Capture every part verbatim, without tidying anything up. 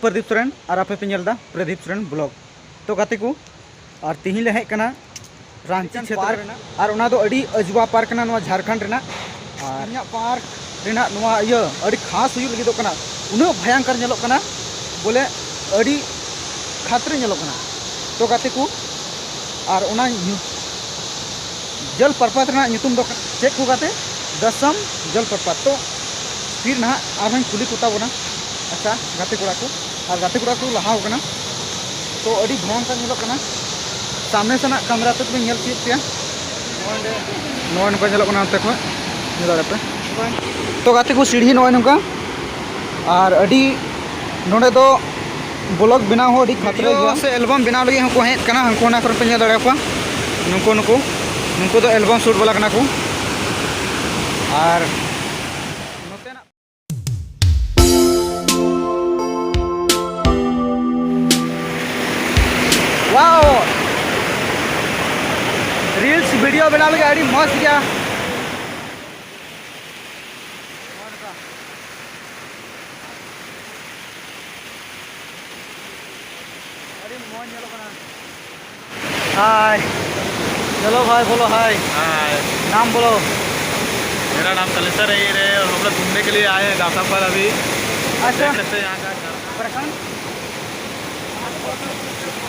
ᱯᱨᱚᱫᱤᱯ ᱥᱚᱨᱮᱱ ᱟᱨ ᱟᱯᱮ ᱯᱮ ᱧᱮᱞ ᱮᱫᱟ ᱯᱨᱚᱫᱤᱯ ᱥᱚᱨᱮᱱ ᱵᱞᱚᱜ᱾ ᱛᱚ ᱜᱟᱛᱮ ᱠᱚ, ᱟᱨ ᱛᱤᱦᱤᱧ ᱞᱮ ᱦᱮᱡ ᱠᱟᱱᱟ ᱨᱟᱺᱪᱤ ᱪᱮᱛᱟᱱ ᱪᱷᱮᱛᱨᱚ ᱯᱟᱨᱠ ᱨᱮᱱᱟᱜ, ᱟᱨ ᱚᱱᱟ ᱫᱚ ᱟᱹᱰᱤ ᱟᱡᱽᱵᱟ ᱯᱟᱨᱠ ᱠᱟᱱᱟ ᱱᱚᱣᱟ ᱡᱷᱟᱲᱠᱷᱚᱸᱰ ᱨᱮᱱᱟᱜ᱾ ᱟᱨ ᱤᱧᱟᱹᱜ ᱯᱟᱨᱠ ᱨᱮᱱᱟᱜ ᱱᱚᱣᱟ ᱤᱭᱟᱹ ᱟᱹᱰᱤ ᱠᱷᱟᱥ ᱦᱩᱭᱩᱜ ᱞᱟᱹᱜᱤᱫᱚᱜ ᱠᱟᱱᱟ, ᱩᱱᱟᱹᱜ ᱵᱷᱚᱭᱚᱝᱠᱚᱨ ᱧᱮᱞᱚᱜ ᱠᱟᱱᱟ, ᱵᱚᱞᱮ ᱟᱹᱰᱤ ᱠᱷᱟᱛᱨᱮ ᱧᱮᱞᱚᱜ ᱠᱟᱱᱟ᱾ ᱛᱚ ᱜᱟᱛᱮ ᱠᱚ, ᱟᱨ ᱚᱱᱟ ᱧᱩ-, ᱡᱚᱞᱯᱨᱚᱯᱟᱛ ᱨᱮᱱᱟᱜ ᱧᱩᱛᱩᱢ ᱫᱚ ᱪᱮᱫ ᱠᱚ ᱜᱟᱛᱮ? ᱫᱚᱥᱚᱢ ᱡᱚᱞᱯᱨᱚᱯᱟᱛ᱾ ᱛᱚ ᱯᱷᱤᱨ ᱱᱟᱦᱟᱜ ᱟᱨᱦᱚᱸᱧ ᱠᱩᱞᱤ ᱠᱚ ᱛᱟᱵᱚᱱᱟ, ᱟᱪᱪᱷᱟ ᱜᱟᱛᱮ ᱠᱚᱲᱟ ᱠᱚ, ᱟᱨ ᱜᱟᱛᱮ ᱠᱚᱲᱟ ᱠᱚ ᱞᱟᱦᱟᱣ ᱠᱟᱱᱟ᱾ ᱛᱚ ᱟᱹᱰᱤ ᱵᱷᱚᱭᱚᱝᱠᱚᱨ ᱧᱮᱞᱚᱜ ᱠᱟᱱᱟ, ᱥᱟᱢᱱᱮ ᱥᱮᱱᱟᱜ ᱠᱮᱢᱮᱨᱟ ᱛᱮ ᱛᱚᱵᱮᱧ ᱧᱮᱞ ᱛᱤᱭᱳᱜ ᱯᱮᱭᱟ᱾ ᱱᱚᱜᱼᱚᱭ ᱱᱚᱝᱠᱟ ᱧᱮᱞᱚᱜ ᱠᱟᱱᱟ ᱚᱱᱛᱮ ᱠᱷᱚᱱ, ᱧᱮᱞ ᱫᱟᱲᱮᱭᱟᱜ ᱯᱮ᱾ ᱛᱚ ᱜᱟᱛᱮ ᱠᱚ, ᱥᱤᱲᱦᱤ ᱱᱚᱜᱼᱚᱭ ᱱᱚᱝᱠᱟ, ᱟᱨ ᱟᱹᱰᱤ ᱱᱚᱰᱮ ᱫᱚ ᱵᱞᱚᱜ ᱵᱮᱱᱟᱣ ᱦᱚᱸ ᱟᱹᱰᱤ ᱠᱷᱟᱛᱨᱟ ᱜᱮᱭᱟ᱾ ᱥᱮ ᱮᱞᱵᱟᱢ ᱵᱮᱱᱟᱣ ᱞᱟᱹᱜᱤᱫ ᱦᱚᱸᱠᱚ ᱦᱮᱡ ᱠᱟᱱᱟ, ᱦᱟᱱᱠᱩ ᱚᱱᱟ ᱠᱚᱨᱮ ᱯᱮ ᱧᱮᱞ ᱫᱟᱲᱮᱭᱟᱠᱚᱣᱟ, ᱱᱩᱠᱩ ᱱᱩᱠᱩ ᱱᱩᱠᱩ ᱫᱚ ᱮᱞᱵᱟᱢ ᱥᱩᱴ ᱵᱟᱞᱟ ᱠᱟᱱᱟ ᱠᱚ᱾ ᱟᱨ ᱱᱚᱛᱮᱱᱟᱜ ᱣᱟᱣ! ᱨᱤᱞᱥ ᱵᱷᱤᱰᱤᱭᱳ ᱵᱮᱱᱟᱣ ᱞᱟᱹᱜᱤᱫ ᱟᱹᱰᱤ ᱢᱚᱡᱽ ᱜᱮᱭᱟ᱾ ᱟᱹᱰᱤ ᱢᱚᱡᱽ ᱧᱮᱞᱚᱜ ᱠᱟᱱᱟ᱾ हाय। चलो भाई, बोलो हाय। हाय। नाम बोलो। मेरा नाम कलेसर है, ये रहे, और हम लोग घूमने के लिए आए हैं दासाफल अभी। अच्छा। देख सकते हैं यहाँ का झारखंड। उत्तराखंड?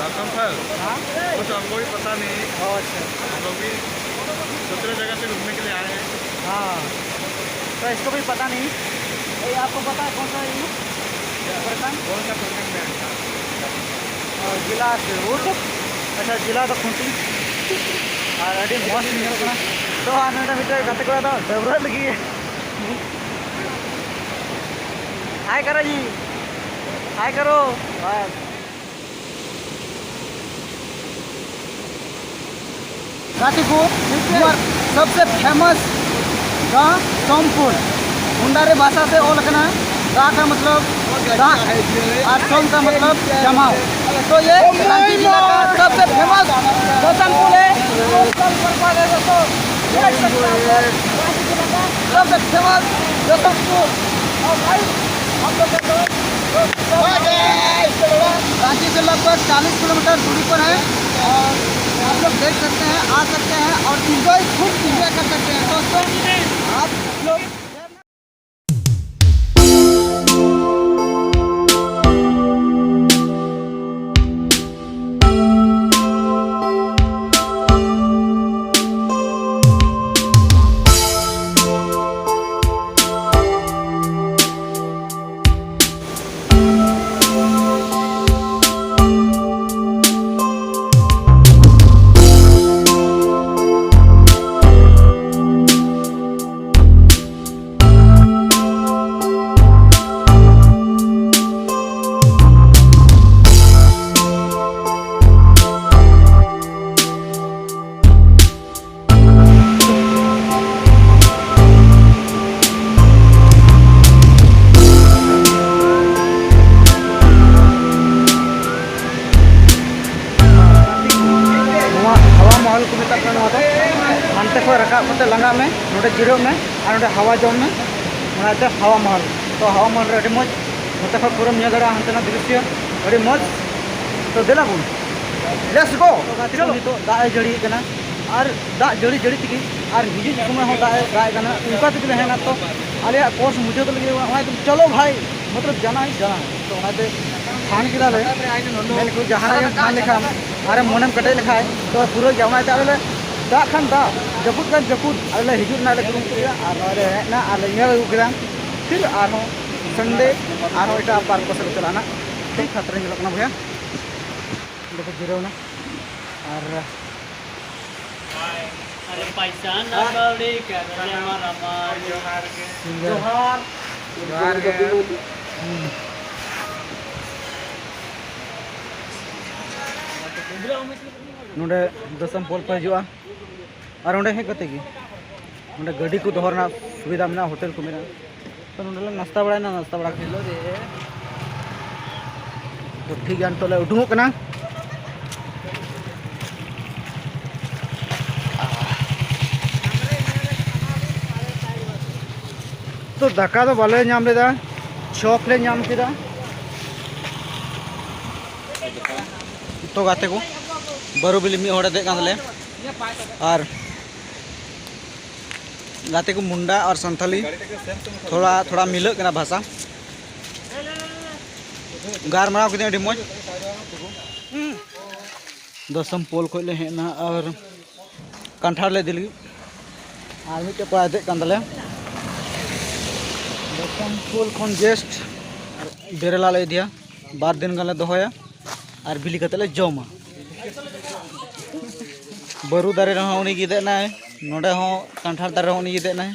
दासाफल? हाँ। कुछ हमको भी पता नहीं। ओ, अच्छा। हम लोग भी दूसरे जगह से घूमने के लिए आए हैं। हाँ। तो इसको भी पता नहीं। ये आपको पता है कौन सा है ये? उत्तराखंड? कौन सा प्रखंड में है? और जिला से वो तो, अच्छा, जिला तो खूंटी। ᱟᱨ ᱟᱹᱰᱤ ᱢᱚᱡᱽ ᱧᱮᱞᱚᱜ ᱠᱟᱱᱟ᱾ ᱛᱚ, ᱟᱨ ᱱᱚᱰᱮ ᱢᱤᱫᱴᱮᱡ ᱜᱟᱛᱮ ᱠᱚᱲᱟ ᱫᱚ ᱰᱟᱹᱵᱽᱨᱟᱹᱜ ᱞᱟᱹᱜᱤᱫ᱾ ᱦᱟᱭ ᱠᱟᱨᱚ ᱡᱤ, ᱦᱟᱭ ᱠᱟᱨᱚ᱾ ᱵᱟᱥ᱾ ᱜᱟᱛᱮ ᱠᱚ, ᱱᱚᱣᱟ ᱥᱚᱵᱥᱮ ᱯᱷᱮᱢᱟᱥ ᱜᱟᱸ ᱥᱳᱢᱯᱩᱨ᱾ ᱢᱩᱱᱰᱟᱨᱤ ᱵᱷᱟᱥᱟ ᱥᱮ ᱚᱞ ᱟᱠᱟᱱᱟ, ᱜᱟᱸ ᱠᱟ ᱢᱚᱛᱞᱚᱵ ᱫᱟᱜ ᱟᱨ ᱥᱳᱢ ᱠᱟ ᱢᱚᱛᱞᱚᱵ ᱡᱟᱢᱟᱣ᱾ ᱛᱚ ᱭᱮ ᱨᱟᱺᱪᱤ ᱡᱤᱞᱟ ᱠᱟ ᱥᱚᱵᱥᱮ ᱯᱷᱮᱢᱟᱥ ᱫᱚᱥᱚᱱᱯᱩᱨ ᱦᱮ᱾ ᱥᱚᱵᱥᱮ ᱯᱷᱮᱢᱟᱥ ᱫᱚᱥᱚᱱᱯᱩᱨ᱾ ᱟᱨ ᱵᱷᱟᱭ, ᱦᱟᱢ ᱞᱳᱜ ᱠᱟ ᱫᱚ रांची से लगभग चालीस किलोमीटर दूरी पर है और आप लोग देख सकते हैं, आ सकते हैं और एंजॉय, खूब एंजॉय कर सकते हैं दोस्तों। आप लोग ᱱᱚᱣᱟ ᱦᱟᱣᱟ ᱢᱚᱦᱚᱞ ᱠᱚ ᱢᱮᱛᱟᱜ ᱠᱟᱱᱟ᱾ ᱱᱚᱣᱟ ᱫᱚ ᱦᱟᱱᱛᱮ ᱠᱷᱚᱱ ᱨᱟᱠᱟᱵ ᱠᱟᱛᱮ ᱞᱟᱸᱜᱟᱜ ᱢᱮ, ᱱᱚᱰᱮ ᱡᱤᱨᱟᱹᱜ ᱢᱮ ᱟᱨ ᱱᱚᱰᱮ ᱦᱟᱣᱟ ᱡᱚᱢ ᱢᱮ᱾ ᱚᱱᱟᱛᱮ ᱦᱟᱣᱟ ᱢᱚᱦᱚᱞ, ᱛᱚ ᱦᱟᱣᱟ ᱢᱚᱦᱚᱞ ᱨᱮ ᱟᱹᱰᱤ ᱢᱚᱡᱽ, ᱱᱚᱛᱮ ᱠᱷᱚᱱ ᱯᱩᱨᱟᱹᱢ ᱧᱮᱞ ᱫᱟᱲᱮᱭᱟᱜᱼᱟ ᱦᱟᱱᱛᱮᱱᱟᱜ ᱫᱨᱤᱥᱥᱚ, ᱟᱹᱰᱤ ᱢᱚᱡᱽ᱾ ᱛᱚ ᱫᱮᱞᱟ ᱵᱚᱱ, let's go᱾ ᱪᱚᱞᱚ᱾ ᱱᱤᱛᱚᱜ ᱫᱟᱜ ᱮ ᱡᱟᱹᱲᱤᱭᱮᱫ ᱠᱟᱱᱟ ᱟᱨ ᱫᱟᱜ ᱡᱟᱹᱲᱤ ᱡᱟᱹᱲᱤ ᱛᱮᱜᱮ ᱟᱨ ᱦᱤᱡᱩᱜ ᱥᱚᱢᱚᱭ ᱦᱚᱸ ᱫᱟᱜ ᱮ ᱫᱟᱜ ᱮᱫ ᱠᱟᱱᱟ, ᱚᱱᱠᱟ ᱛᱮᱜᱮ ᱞᱮ ᱦᱮᱡ ᱮᱱᱟ᱾ ᱛᱚ ᱟᱞᱮᱭᱟᱜ ᱠᱳᱨᱥ ᱢᱩᱪᱟᱹᱫ ᱞᱟᱹᱜᱤᱫ ᱚᱱᱟ ᱛᱮ ᱪᱚᱞᱚ ᱵᱷᱟᱭ, ᱢᱚᱛᱞᱚᱵ ᱡᱟᱱᱟ ᱦᱤ ᱡᱟᱱᱟ᱾ ᱛᱚ ᱚᱱᱟᱛᱮ ᱯᱷᱟᱱ ᱠᱮᱫᱟᱞᱮ, ᱢᱮᱱ ᱠᱚ ᱡᱟᱦᱟᱱᱟᱜ ᱜᱮᱢ ᱯᱷᱟᱱ ᱞᱮᱠᱷᱟᱱ ᱟᱨᱮᱢ ᱢᱚᱱᱮᱢ ᱠᱮᱴᱮᱡ ᱞᱮᱠᱷᱟᱱ ᱛᱚ ᱯᱩᱨᱟᱹ ᱜᱮ᱾ ᱚᱱᱟᱛᱮ ᱟᱞᱮ ᱞᱮ ᱫᱟᱜ ᱠᱷᱟᱱ ᱫᱟᱜ, ᱡᱟᱹᱯᱩᱫ ᱠᱷᱟᱱ ᱡᱟᱹᱯᱩᱫ, ᱟᱞᱮ ᱞᱮ ᱦᱤᱡᱩᱜ ᱨᱮᱱᱟᱜ ᱞᱮ ᱠᱩᱨᱩᱢᱩᱴᱩᱭᱟ ᱟᱨ ᱱᱚᱜᱼᱚᱭ ᱞᱮ ᱦᱮᱡ ᱮᱱᱟ ᱟᱨ ᱞᱮ ᱧᱮᱞ ᱟᱹᱜᱩ ᱠᱮᱫᱟ᱾ ᱯᱷᱤᱨ ᱟᱨᱦᱚᱸ ᱥᱟᱱᱰᱮ ᱟᱨᱦᱚᱸ ᱮᱴᱟᱜ ᱯᱟᱨᱠ ᱠᱚ ᱥᱮᱫ ᱞᱮ ᱪᱟᱞᱟᱜᱼᱟ ᱱᱟᱜ᱾ ᱴᱷᱤᱠ ᱠᱷᱟᱛᱨᱟ ᱧᱮᱞᱚᱜ ᱠᱟᱱᱟ ᱵᱚᱭᱦᱟ, ᱚᱸᱰᱮ ᱠᱚ ᱡᱤᱨᱟᱹᱣ ᱮᱱᱟ᱾ ᱟᱨ ᱟᱨᱮ ᱯᱟᱭᱥᱟ ᱱᱟ ᱠᱟᱹᱣᱰᱤ ᱠᱟᱨᱚᱱ ᱢᱟᱨᱟᱢᱟ᱾ ᱡᱚᱦᱟᱨ ᱜᱮ᱾ ᱥᱤᱝᱜᱟᱨ᱾ ᱡᱚᱦᱟᱨ᱾ ᱡᱚᱦᱟᱨ ᱜᱮ᱾ ᱦᱩᱸ᱾ ᱱᱚᱰᱮ ᱫᱚᱥᱚᱢ ᱯᱳᱞ ᱠᱚ ᱦᱤᱡᱩᱜᱼᱟ᱾ ᱟᱨ ᱚᱸᱰᱮ ᱦᱮᱡ ᱠᱟᱛᱮ ᱜᱮ ᱚᱸᱰᱮ ᱜᱟᱹᱰᱤ ᱠᱚ ᱫᱚᱦᱚ ᱨᱮᱱᱟᱜ ᱥᱩᱵᱤᱫᱷᱟ ᱢᱮᱱᱟᱜᱼᱟ, ᱦᱳᱴᱮᱞ ᱠᱚ ᱢᱮᱱᱟᱜᱼᱟ᱾ ᱛᱚ ᱱᱚᱰᱮ ᱞᱮ ᱱᱟᱥᱛᱟ ᱵᱟᱲᱟᱭᱮᱱᱟ, ᱱᱟᱥᱛᱟ ᱵᱟᱲᱟ ᱠᱟᱛᱮ ᱛᱚ ᱴᱷᱤᱠ ᱜᱮᱭᱟ, ᱱᱤᱛᱚᱜ ᱞᱮ ᱩᱰᱩᱝᱚᱜ ᱠᱟᱱᱟ᱾ ᱛᱚ ᱫᱟᱠᱟ ᱫᱚ ᱵᱟᱞᱮ ᱧᱟᱢ ᱞᱮᱫᱟ, ᱪᱚᱯ ᱞᱮ ᱧᱟᱢ ᱠᱮᱫᱟ᱾ ᱛᱚ ᱜᱟᱛᱮ ᱠᱚ, ᱵᱟᱹᱨᱩ ᱵᱤᱞᱤ ᱢᱤᱫ ᱦᱚᱲᱮ ᱫᱮᱡ ᱠᱟᱱ ᱛᱟᱞᱮᱭᱟ᱾ ᱟᱨ ᱜᱟᱛᱮ ᱠᱚ, ᱢᱩᱱᱰᱟ ᱟᱨ ᱥᱟᱱᱛᱷᱟᱞᱤ ᱛᱷᱚᱲᱟ ᱛᱷᱚᱲᱟ ᱢᱤᱞᱟᱹᱜ ᱠᱟᱱᱟ ᱵᱷᱟᱥᱟ᱾ ᱜᱟᱨᱢᱟᱨᱟᱣ ᱠᱤᱫᱟᱹᱧ ᱟᱹᱰᱤ ᱢᱚᱡᱽ᱾ ᱫᱚᱥᱚᱢ ᱯᱳᱞ ᱠᱷᱚᱡ ᱞᱮ ᱦᱮᱡ ᱮᱱᱟ ᱟᱨ ᱠᱟᱱᱴᱷᱟᱲ ᱞᱮ ᱤᱫᱤ ᱞᱟᱹᱜᱤᱫ᱾ ᱟᱨ ᱢᱤᱫᱴᱮᱡ ᱠᱚᱲᱟᱭ ᱫᱮᱡ ᱠᱟᱱ ᱛᱟᱞᱮᱭᱟ᱾ ᱫᱚᱥᱚᱢ ᱯᱳᱞ ᱠᱷᱚᱱ ᱡᱟᱥᱴ ᱵᱮᱨᱮᱞᱟ ᱞᱮ ᱤᱫᱤᱭᱟ, ᱵᱟᱨ ᱫᱤᱱ ᱜᱟᱱ ᱞᱮ ᱫᱚᱦᱚᱭᱟ ᱟᱨ ᱵᱤᱞᱤ ᱠᱟᱛᱮ ᱞᱮ ᱡᱚᱢᱟ᱾ ᱵᱟᱹᱨᱩ ᱫᱟᱨᱮ ᱨᱮᱦᱚᱸ ᱩᱱᱤ ᱜᱮ ᱫᱮᱡ ᱮᱱᱟᱭ, ᱱᱚᱰᱮ ᱦᱚᱸ ᱠᱟᱱᱴᱷᱟᱲ ᱫᱟᱨᱮ ᱨᱮᱦᱚᱸ ᱩᱱᱤ ᱜᱮ ᱫᱮᱡ ᱮᱱᱟᱭ᱾